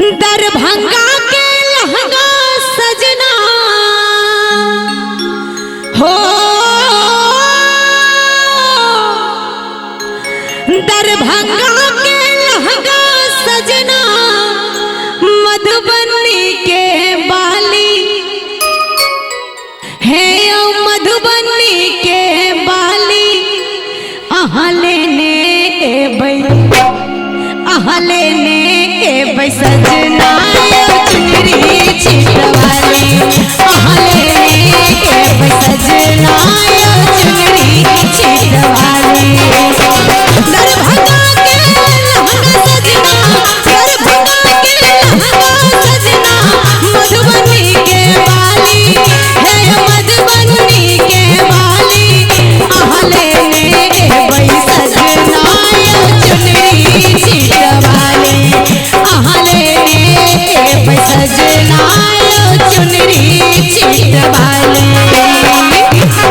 दरभंगा के लहंगा सजना हो, दरभंगा के लहंगा सजना, मधुबनी के बाली हे, ओ मधुबनी के बाली, अहाँ लेने एबै, अहाँ लेने एबै सजना यो चुनरी छिटवाली, अहाँ लेने एबै सजना यो चुनरी छिटवाली। दरभंगा के लहंगा सजना, दरभंगा के लहंगा सजना, मधुबनी के बाली हे, मधुबनी के बाली, अहाँ लेने एबै सजना यो चुनरी छिटवाली, अहाँ लेने एबै सजना यो चुनरी छिटवाली। क्या बात है?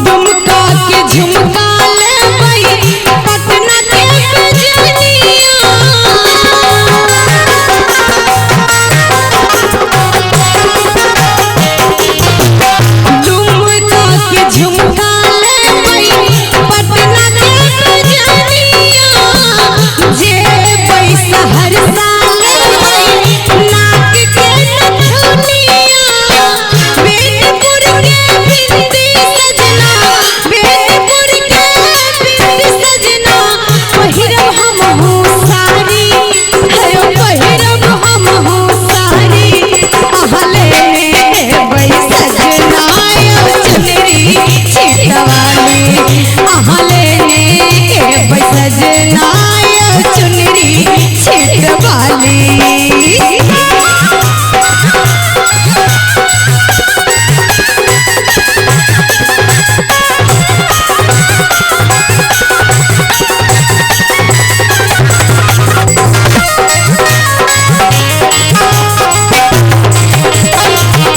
दुमका के झुमका लेबै पटना के बजनिया, दुमका के झुमका लेबै पटना के बजनिया, जेबै सहरसा लेबै नाक के नथुनिया, बेनीपुर के बिंदी सजना, बेनीपुर के बिंदी सजना, पहिरब हमहू साड़ी हे, पहिरब हमहू साड़ी, अहाँ लेने एबै सजना यो चुनरी छिटवाली, अहाँ लेने एबै सजना यो चुनरी छिटवाली।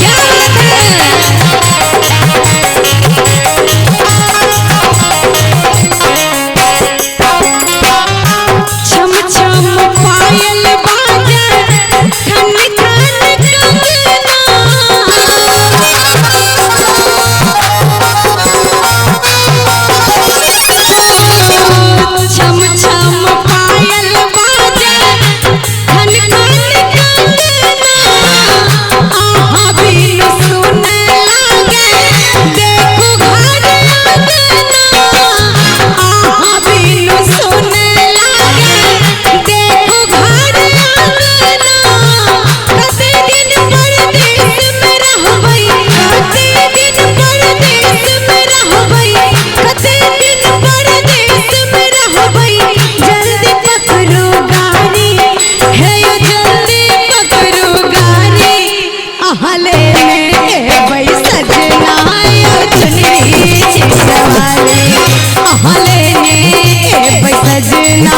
क्या बात है? छम छम पायल बाजे खन खन कंगना, छम छम पायल बाजे खन खन कंगना, आहा बिनु सुन लागे देखू घर अंगना, आहा बिनु सुन लागे देखू घर अंगना, कते दिन परदेस में रहबै, कते दिन परदेस में रहबै, कते दिन परदेस में रहबै, जल्दी पकड़ो गाड़ी हे यो जल्दी पकड़ो गाड़ी, अहाँ लेने एबै सजना यो चुनरी छिटवाली, अहाँ लेने एबै सजना